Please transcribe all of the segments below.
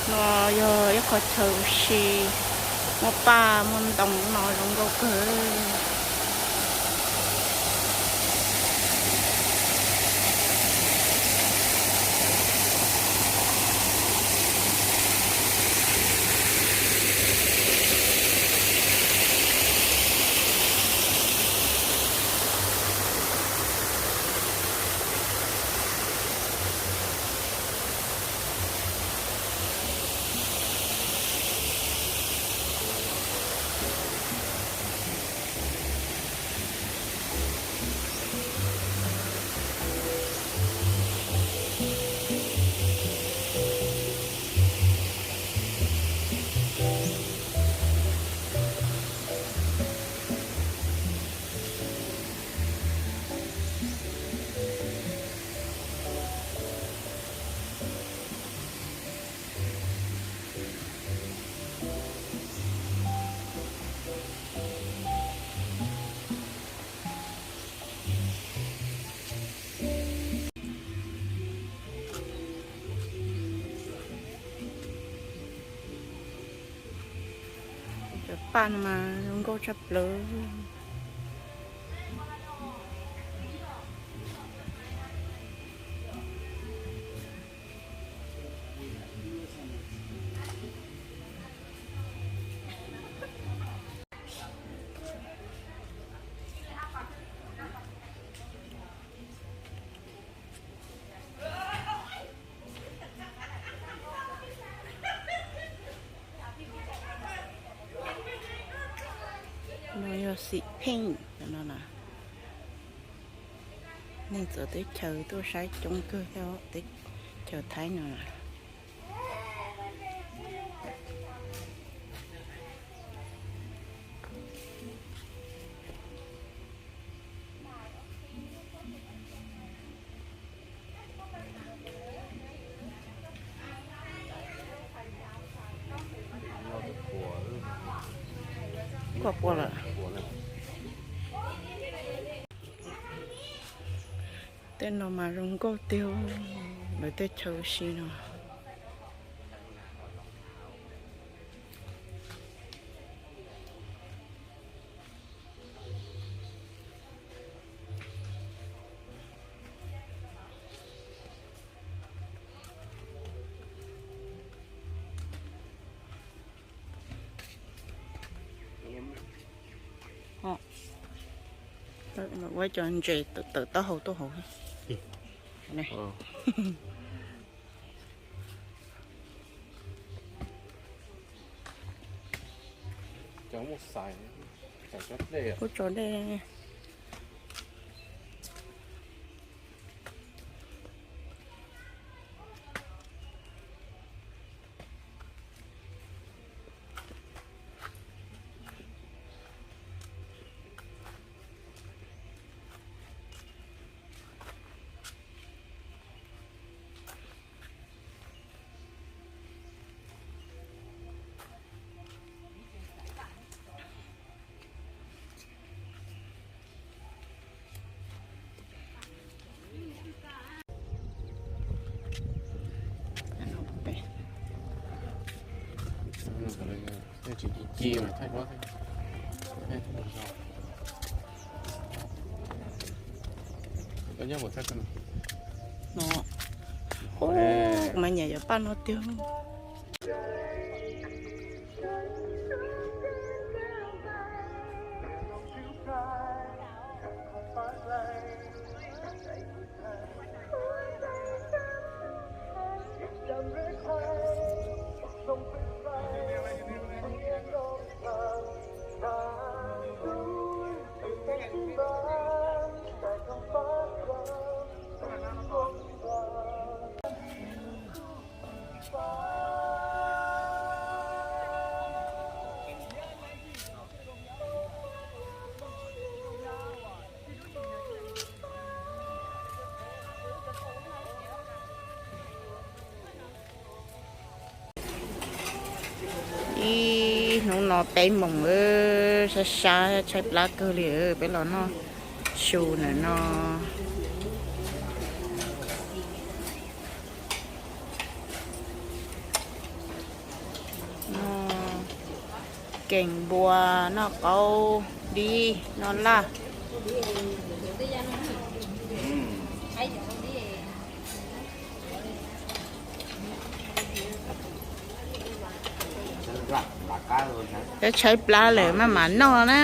No yog ib qho chaw ua si, muaj paj muaj ntoo no zoo nkauj kawg. Cov paj no mas zoo nkauj tshaj plaws. No yog xim pheej no na. Neeg txawv teb chaws tuaj saib coob kawg thiab, teb chaws Thaib no na. Kua pua lawm. Tej no mas zoo nkauj tiag, lawv tej chaw ua si no. Ua cov ntses tawm taub hau tuaj hauv. Ub, tso dej. No, ub, mas nyiam cov paj no tiag. Ib hnub no peb moos, sab sab tshaib plab kawg li, peb los noj su ntawm no. Keem npua, noj qaub dib, noj laj. Peb tshaib plab lawm maj mam noj na.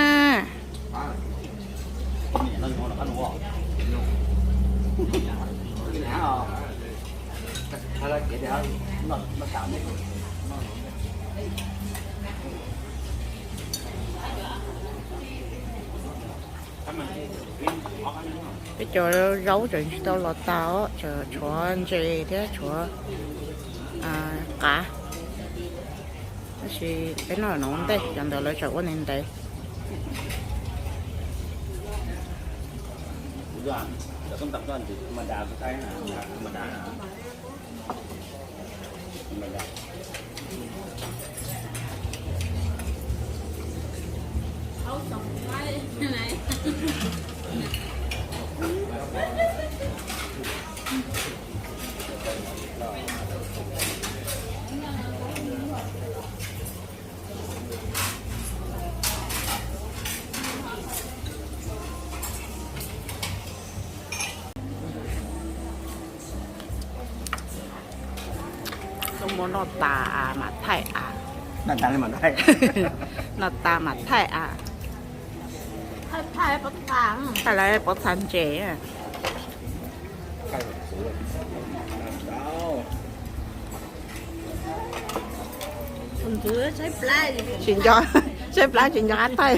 Peb cov zaub tseem tsis tau los tas, tseem tshuav ntses thiab tshuav qav. Tab sis peb noj no ua ntej, cov ntawd lawv tseem ua ntev ntev. Muab noj tas mam thaij av. Noj tas mam thaij av. Thaij lawv pob txha ntses. Tsis nco, tshaib plab tsis nco qab thaij.